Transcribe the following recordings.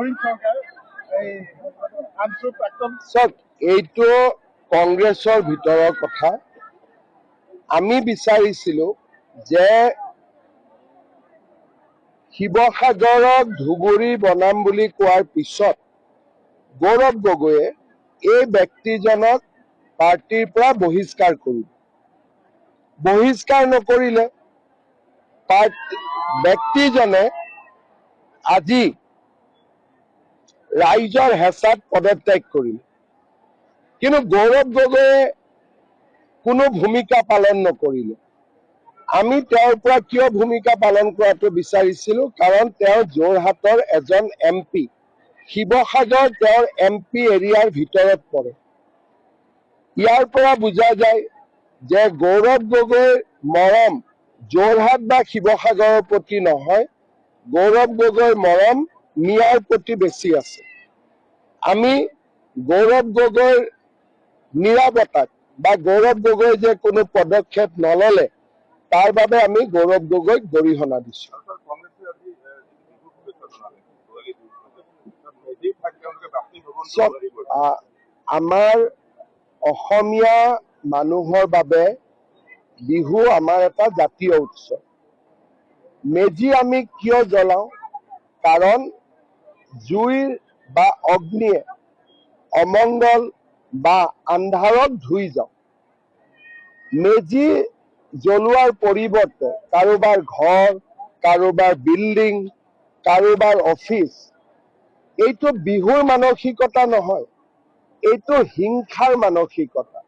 চৰকাৰ এই আমছুৰ প্ৰাক্তন। চাওক, এইটো কংগ্ৰেছৰ ভিতৰৰ কথা। আমি বিচাৰিছিলো যে শিৱসাগৰক ধুবুৰী বনাম বুলি কোৱাৰ পিছত গৌৰৱ গগৈয়ে এই ব্যক্তিজনক পাৰ্টীৰ পৰা বহিষ্কাৰ কৰিব। বহিষ্কাৰ নকৰিলে। ব্যক্তিজনে আজি ৰাইজৰ হেঁচাত পদত্যাগ কৰিলে। কিন্তু গৌৰৱ গগৈয়ে কোনো ভূমিকা পালন নকৰিলে। আমি তেওঁৰ পৰা কিয় ভূমিকা পালন কৰাটো বিচাৰিছিলো? কাৰণ তেওঁ যোৰহাটৰ এজন এম পি, শিৱসাগৰ তেওঁৰ এম পি এৰিয়াৰ ভিতৰত পৰে। ইয়াৰ পৰা বুজা যায় যে গৌৰৱ গগৈৰ মৰম যোৰহাট বা শিৱসাগৰৰ প্ৰতি নহয়, গৌৰৱ গগৈৰ মৰম মিয়াৰ প্ৰতি বেছি আছে। আমি গৌৰৱ গগৈৰ নিৰাপত্তাক বা গৌৰৱ গগৈ যে কোনো পদক্ষেপ নললে, তাৰ বাবে আমি গৌৰৱ গগৈক গৰিহণা দিছো। আৰু কংগ্ৰেছে আজি যিটো বিহু শুভেচ্ছা জনালে, ভোগালী বিহু, মেজিৰ ঠাইত তেওঁলোকে বাসভৱনটো চব হেৰি কৰিছে। আমাৰ অসমীয়া মানুহৰ বাবে বিহু আমাৰ এটা জাতীয় উৎসৱ। মেজি আমি কিয় জ্বলাওঁ? কাৰণ জুইৰ বা অগ্নিয়ে অমংগল বা আন্ধাৰক ধুই যাওক। মেজি জ্বলোৱাৰ পৰিৱৰ্তে কাৰোবাৰ ঘৰ, কাৰোবাৰ বিল্ডিং, কাৰোবাৰ অফিচ, এইটো বিহুৰ মানসিকতা নহয়। এইটো হিংসাৰ মানসিকতা,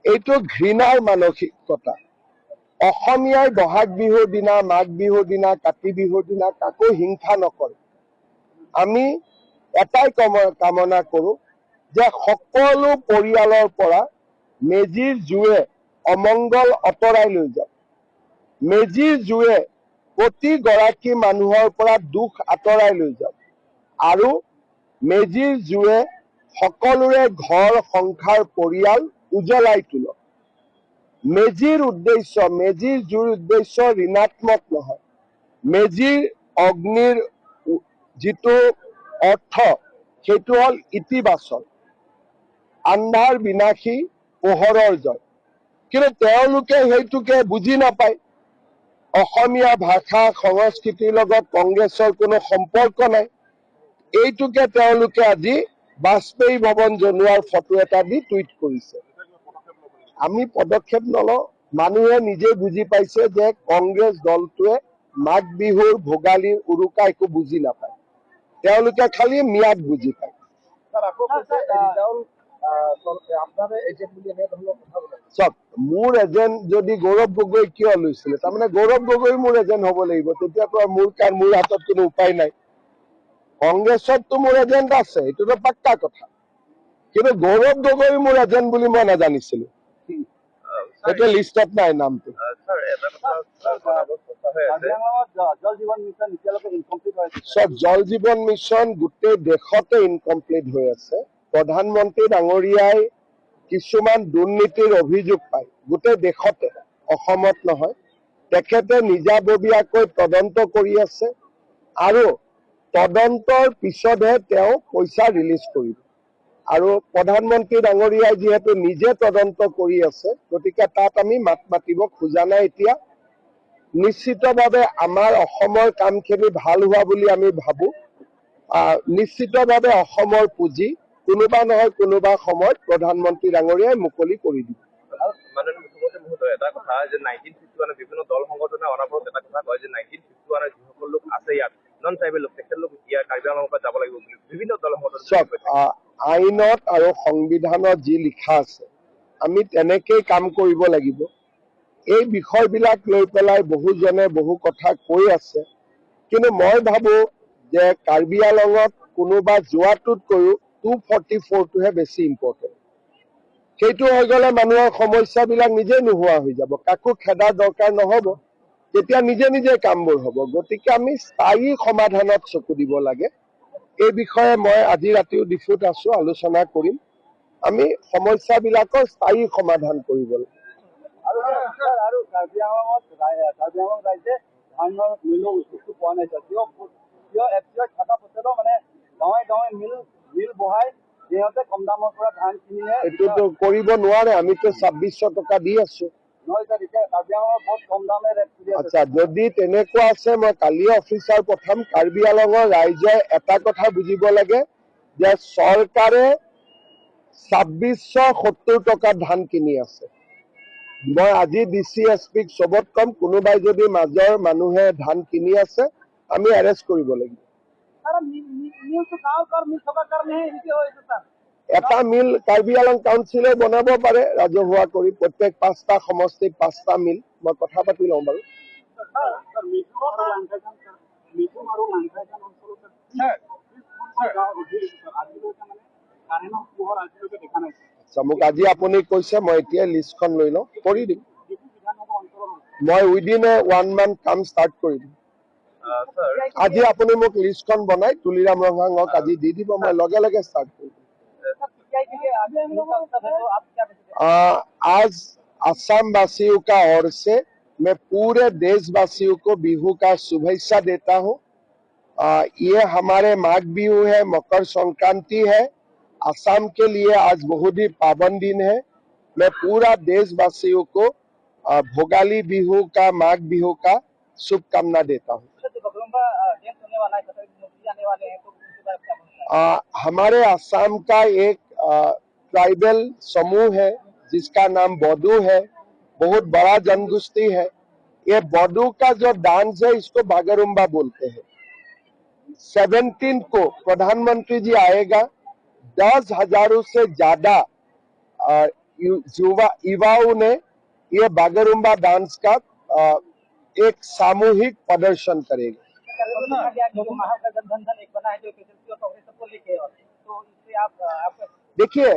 এইটো ঘৃণাৰ মানসিকতা। অসমীয়াই বহাগ বিহুৰ দিনা, মাঘ বিহুৰ দিনা, কাতি বিহুৰ দিনা কাকো হিংসা নকৰে। আমি এটাই কামনা কৰো যে সকলো পৰিয়ালৰ পৰা মেজিৰ জুয়ে অমংগল আঁতৰাই লৈ যাওক, মেজিৰ জুয়ে প্ৰতিগৰাকী মানুহৰ পৰা দুখ আঁতৰাই লৈ যাওক আৰু মেজিৰ জুয়ে সকলোৰে ঘৰ, সংসাৰ, পৰিয়াল উজ্বলাই তোলক। মেজিৰ উদ্দেশ্য, মেজিৰ জুইৰ উদ্দেশ্য ঋণাত্মক নহয়। মেজিৰ অগ্নিৰ যিটো অৰ্থ, সেইটো হ'ল ইতিবাচক, আন্ধাৰ বিনাশী পোহৰৰ জয়। কিন্তু তেওঁলোকে সেইটোকে বুজি নাপায়। অসমীয়া ভাষা সংস্কৃতিৰ লগত কংগ্ৰেছৰ কোনো সম্পৰ্ক নাই। এইটোকে তেওঁলোকে আজি বাজপেয়ী ভৱন জ্বলোৱাৰ ফটো এটা দি টুইট কৰিছে। আমি পদক্ষেপ নলওঁ। মানুহে নিজে বুজি পাইছে যে কংগ্ৰেছ দলটোৱে মাঘ বিহুৰ, ভোগালীৰ, উৰুকা একো বুজি নাপায়। তেওঁলোকে খালি মিয়াক বুজি পায়। স্যাৰ, আকৌ কৈছে ৰিজাউল আপনাৰে এজেন্ট বুলি, এনে ধৰণৰ কথা ওলাইছে। চাওক, মোৰ এজেণ্ট যদি গৌৰৱ গগৈ কিয় লৈছিলে? তাৰমানে গৌৰৱ গগৈ মোৰ এজেণ্ট হ'ব লাগিব। তেতিয়াতো আৰু মোৰ কাৰণ মোৰ হাতত কোনো উপায় নাই। কংগ্ৰেছততো মোৰ এজেণ্ট আছে, এইটোতো পাক্কা কথা। কিন্তু গৌৰৱ গগৈ মোৰ এজেণ্ট বুলি মই নাজানিছিলো। সেইটো লিষ্টত নাই নামটো। ছাৰ, এটা কথা জনাব চেষ্টা হৈ আছে। কাৰ্বি আংলঙত জল জীৱন মিছন এতিয়ালৈকে ইনকমপ্লিট হৈ আছে। চব জল জীৱন মিছন গোটেই দেশতে ইনকমপ্লিট হৈ আছে। প্ৰধানমন্ত্ৰী ডাঙৰীয়াই কিছুমান দুৰ্নীতিৰ অভিযোগ পায় গোটেই দেশতে, অসমত নহয়, তেখেতে নিজাববীয়াকৈ তদন্ত কৰি আছে আৰু তদন্তৰ পিছতহে তেওঁ পইচা ৰিলিজ কৰিব। আৰু প্ৰধানমন্ত্ৰী ডাঙৰীয়াই যিহেতু নিজে তদন্ত কৰি আছে, গতিকে তাত আমি মাত মাতিব খোজা নাই এতিয়া। নিশ্চিতভাৱে আমাৰ অসমৰ কামখিনি ভাল হোৱা বুলি আমি ভাবো। নিশ্চিতভাৱে অসমৰ পুঁজি কোনোবা নহয় কোনোবা সময়ত প্ৰধানমন্ত্ৰী ডাঙৰীয়াই মুকলি কৰি দিব। মাননীয় মুখ্যমন্ত্ৰী মহোদয়, এটা কথা যে 1951ৰ বিভিন্ন দল সংগঠনে অনাবৰত এটা কথা কয় যে 1951ৰ যিসকল লোক আছে ইয়াত, নন ট্ৰাইবেল লোক, তেখেতলোক ইয়াৰ কাৰ্বি আংলঙৰ পৰা যাব লাগিব বুলি বিভিন্ন দল সংগঠনে চাওক, আইনত আৰু সংবিধানত যি লিখা আছে, আমি তেনেকেই কাম কৰিব লাগিব। এই বিষয়বিলাক লৈ পেলাই বহুজনে বহু কথা কৈ আছে। কিন্তু মই ভাবো যে কাৰ্বি আংলঙত কোনোবা যোৱাটোতকৈও 244টোহে বেছি ইম্পৰ্টেণ্ট। সেইটো হৈ গ'লে মানুহৰ সমস্যাবিলাক নিজে নোহোৱা হৈ যাব। কাকো খেদাৰ দৰকাৰ নহ'ব, তেতিয়া নিজে নিজে কামবোৰ হ'ব। গতিকে আমি স্থায়ী সমাধানত চকু দিব লাগে। এই বিষয়ে মই আজি ৰাতিও ডিফুত আছো, আলোচনা কৰিম। আমি সমস্যাবিলাকৰ স্থায়ী সমাধান কৰিব লাগে। আৰু স্যাৰ, আৰু কাৰ্বি আংলং ৰাইজে ধানৰ মূল্য উচিতটো পোৱা নাই স্যাৰ। কিয় কিয় এফ চি আই থকা পিছতো মানে গাঁৱে মানে মিল মিল বহাই সিহঁতে কম দামৰ পৰা ধান কিনিয়ে। এইটোতো কৰিব নোৱাৰে। আমিতো 2600 টকা দি আছো। নহয় ছাৰ, এতিয়া কাৰ্বি আংলঙত বহুত কম দামে ৰেট চলি আছে। আচ্ছা, যদি তেনেকুৱা আছে, মই কালিয়ে অফিচাৰ পঠাম। কাৰ্বি আলঙৰ ৰাইজে এটা কথা বুজিব লাগে যে চৰকাৰে 2670 টকাত ধান কিনি আছে। মই আজি ডি চি, এছ পিক চবত কম, কোনোবাই যদি মাজৰ মানুহে ধান কিনি আছে, আমি এৰেষ্ট কৰিব লাগিব। ছাৰ, মিলটো গাঁৱৰ মিল থকাৰ কাৰণেহে এনেকে হৈছে ছাৰ। এটা মিল কাৰ্বি আলং কাউন্সিলে বনাব পাৰে ৰাজহুৱা কৰি, প্ৰত্যেক পাঁচটা সমষ্টিত পাঁচটা মিল। মই কথা পাতি লওঁ বাৰু। ছাৰ, মিজো আৰু লাংথাইজান অঞ্চলত ছাৰ গাঁও অধীন ছাৰ, আজিলৈকে মানে কাৰেণ্টৰ পোহৰ আজিলৈকে দেখা নাই। আচ্ছা, মোক আজি আপুনি কৈছে, মই এতিয়াই লিষ্টখন লৈ লওঁ, কৰি দিম। ডিফু বিধানসভা অঞ্চলত হৈছে। মই উইদিন এ ওৱান মান্থ কাম ষ্টাৰ্ট কৰি দিম। ছাৰ। আজি আপুনি মোক লিষ্টখন বনাই তুলিৰাম ৰংহাঙক আজি দি দিব, মই লগে লগে ষ্টাৰ্ট কৰি দিম। सर, क्या के आज बिहू का उत्सव है, तो आप क्या मैसेज आज असम वासियों का ओर से मैं पूरे देशवासियों को बिहू का शुभेच्छा देता हूँ। ये हमारे माघ बिहू है, मकर संक्रांति है। असम के लिए आज बहुत ही पावन दिन है। मैं पूरा देशवासियों को भोगाली बिहू का, माघ बिहू का शुभकामना देता हूँ। सर, जो बगरुम्बा डांस होने वाला है, सर, मोदी आने वाले हैं, तो उनके बारे में क्या बोलना है? हमारे असम का एक ट्राइबल समूह है जिसका नाम बोडो है। बहुत बड़ा जनगोष्ठी है। ये बोडो का जो डांस है, इसको बागरुम्बा बोलते हैं। 17 को प्रधानमंत्री जी आएगा। 10 हजारों से ज्यादा युवा युवाओं ने ये बागरुम्बा डांस का एक सामूहिक प्रदर्शन करेगा। सर, देखा गया कि जो महागठबंधन एक बना है, जो एपीएसएलसी और कांग्रेस सबको लेके और तो इससे आप देखिए,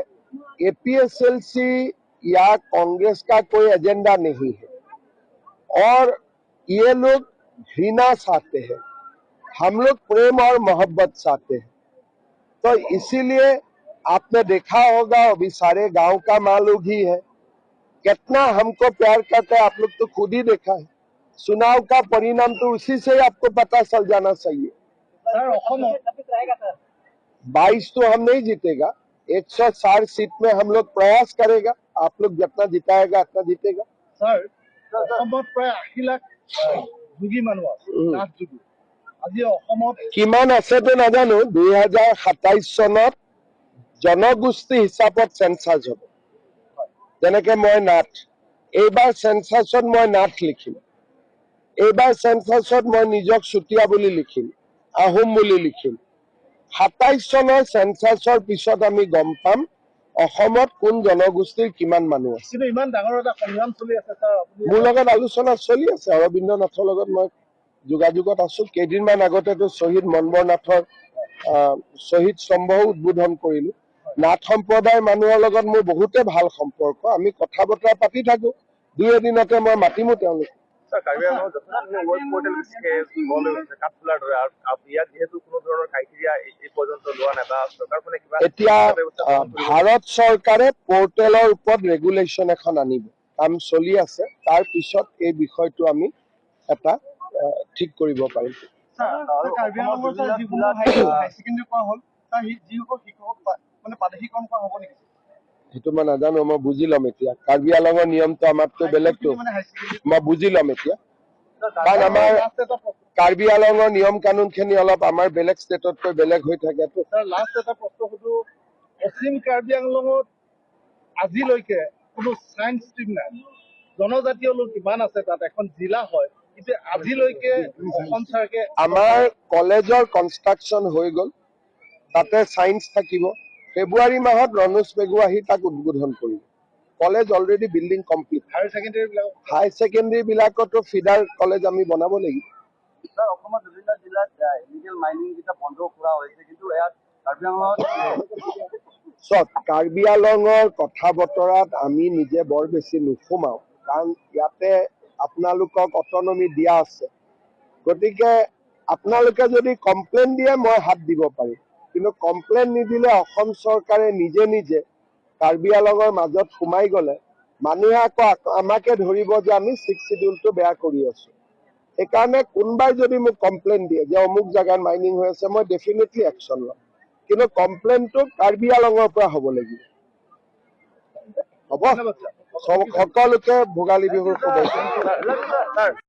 एपीएसएलसी या कांग्रेस का कोई एजेंडा नहीं है और ये लोग घृणा चाहते हैं, हम लोग प्रेम और मोहब्बत चाहते हैं। तो इसीलिए आपने देखा होगा, अभी सारे गांव का मालूम ही है, कितना हमको प्यार करते हैं। आप लोग तो खुद ही देखा है। चुनाव का परिणाम तो उसी से ही आपको पता चल जाना चाहिए। सर, 26 रहेगा सर? 22 तो हम नहीं जीतेगा। 160 सीट में हम लोग प्रयास करेगा। आप लोग जितना जिताएगा, उतना जीतेगा। ছাৰ, অসমত প্ৰায় 80 লাখ যোগী মানুহ আছে, নাথ যোগী। আজি অসমত কিমান আছেতো নাজানো। 2027 চনত জনগোষ্ঠী হিচাপত চেঞ্চাছ হ'ব। যেনেকে মই নাথ, এইবাৰ চেঞ্চাছত মই নাথ লিখিম। এইবাৰ চেঞ্চাছত মই নিজক চুতীয়া বুলি লিখিম, আহোম বুলি লিখিম। 27 চনৰ চেঞ্চাছৰ পিছত আমি গম পাম অসমত কোন জনগোষ্ঠীৰ কিমান মানুহ আছে। কিন্তু ইমান ডাঙৰ এটা সংগ্ৰাম চলি আছে ছাৰ, আপুনি মোৰ লগত আলোচনা চলি আছে। অৰবিন্দ নাথৰ লগত মই যোগাযোগত আছো। কেইদিনমান আগতেতো শ্বহীদ মনবৰ নাথৰ শ্বহীদ স্তম্ভও উদ্বোধন কৰিলো। নাথ সম্প্ৰদায়ৰ মানুহৰ লগত মোৰ বহুতে ভাল সম্পৰ্ক। আমি কথা বতৰা পাতি থাকো। দুই এদিনতে মই মাতিমো তেওঁলোক। ছাৰ, কাৰ্বি আংলঙত যথেষ্টখিনি ৱেব পৰ্টেল বেছিকে গঢ় লৈ উঠিছে কাঠফুলাৰ দৰে আৰু ইয়াত যিহেতু কোনো ধৰণৰ ক্ৰাইটেৰিয়া এই পৰ্যন্ত লোৱা নাই বা চৰকাৰখনে কিবা এতিয়া ব্যৱস্থা গ্ৰহণ কৰিব? ভাৰত চৰকাৰে পৰ্টেলৰ ওপৰত ৰেগুলেশ্যন এখন আনিব, কাম চলি আছে। তাৰ পিছত এই বিষয়টো আমি এটা ঠিক কৰিব পাৰিম। ছাৰ, কাৰ্বি আংলঙৰ ছাৰ, যিসমূহ হাই ছেকেণ্ডেৰী কৰা হ'ল ছাৰ, যিসকল শিক্ষকক মানে প্ৰাদেশিকৰণ কৰা হ'ব নেকি? সেইটো মই নাজানো, মই বুজি ল'ম এতিয়া। কাৰ্বি আংলঙৰ নিয়মটো আমাতকৈ বেলেগটো। মানে হাই ছেকেণ্ডেৰী মই বুজি ল'ম এতিয়া, কাৰণ আমাৰ লাষ্ট এটা প্ৰশ্ন। কাৰ্বি আংলঙৰ নিয়ম কানুনখিনি অলপ আমাৰ বেলেগ ষ্টেটতকৈ বেলেগ হৈ থাকেতো। ছাৰ, লাষ্ট এটা প্ৰশ্ন সুধো। পশ্চিম কাৰ্বি আংলঙত আজিলৈকে কোনো চায়েন্স ষ্ট্ৰীম নাই। জনজাতীয় লোক ইমান আছে তাত, এখন জিলা হয়, কিন্তু আজিলৈকে অসম চৰকাৰে আমাৰ কলেজৰ কনষ্ট্ৰাকশ্যন হৈ গ'ল, তাতে চায়েন্স থাকিব। ফেব্ৰুৱাৰী মাহত ৰণোজ পেগু আহি তাক উদ্বোধন কৰিব। College already building complete. Higher secondary বিলাক? হাই ছেকেণ্ডেৰী বিলাকতো ফিডাৰ কলেজ আমি বনাব লাগিব। ছাৰ, অসমত বিভিন্ন জিলাত ইলিগেল মাইনিং কেইটা বন্ধ কৰা হৈছে, কিন্তু ইয়াত কাৰ্বি আংলঙত চাওক, কাৰ্বি আংলঙৰ কথা বতৰাত আমি নিজে বৰ বেছি নোসোমাওঁ, কাৰণ ইয়াতে আপোনালোকক অটনমি দিয়া আছে। গতিকে আপোনালোকে যদি কমপ্লেইন দিয়ে, মই হাত দিব পাৰিম। কিন্তু কমপ্লেইন নিদিলে অসম চৰকাৰে নিজে নিজে কাৰ্বি আংলঙৰ মাজত সোমাই গ'লে মানুহে আকৌ আমাকে ধৰিব যে আমি ছিক্স চিডিউলটো বেয়া কৰি আছো। সেইকাৰণে কোনোবাই যদি মোক কমপ্লেইন দিয়ে যে অমুক জেগাত মাইনিং হৈ আছে, মই ডেফিনেটলি একশ্যন ল'ম। কিন্তু কিন্তু কমপ্লেইনটো কাৰ্বি আলঙৰ পৰা হ'ব লাগিব। হ'ব, সকলোকে ভোগালী বিহুৰ শুভেচ্ছা।